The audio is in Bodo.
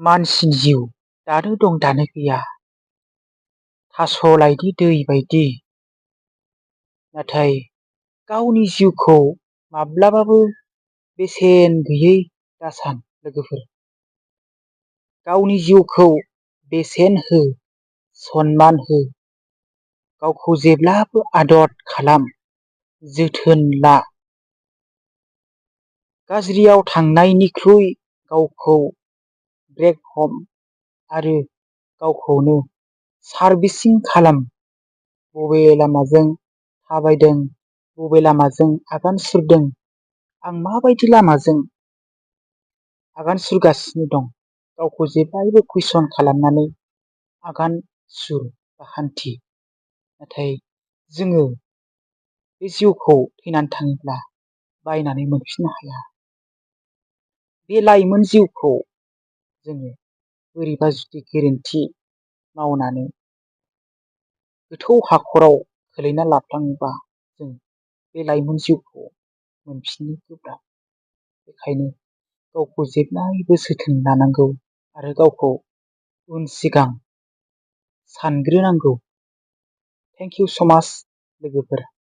मानसिनि जिउ दानो दं दानो गैया थास' लायदि दै बायदि। नाथाय गावनि जिउखौ माब्लाबाबो बेसेन गैयै दासान लोगोफोर। गावनि जिउखौ बेसेन हो, सनमान हो। गावखौ जेब्लाबो आदर खालाम, जोथोन ला। गाज्रियाव थांनायनिख्रुइ गावखौ ब्रेक हम आरो गावखौनो सारभिसिं खालाम। बबे लामाजों थाबायदों, बबे लामाजों आगान सुरदों, आं माबायदि लामाजों आगान सुरगासिनो दं, गावखौ जेब्लायबो कुइसन खालामनानै आगान सुर बा हान्थि। नाथाय जोङो बे जिउखौ थैनानै थाङोब्ला बायनानै मोनफिननो हाया। बे लाइमोन जिउखौ जोङो बोरैबा जुदि गोरोन्थि मावनानै गोथौ हाखराव खोलैना लाफ्लाङोबा जों बे लाइमोन जिउखौ मोनफिननो गोब्राब। बेखायनो गावखौ जेब्लायबो जोथोन लानांगौ आरो गावखौ उन सिगां सानग्रोनांगौ। थेंक इउ स' माच लोगोफोर।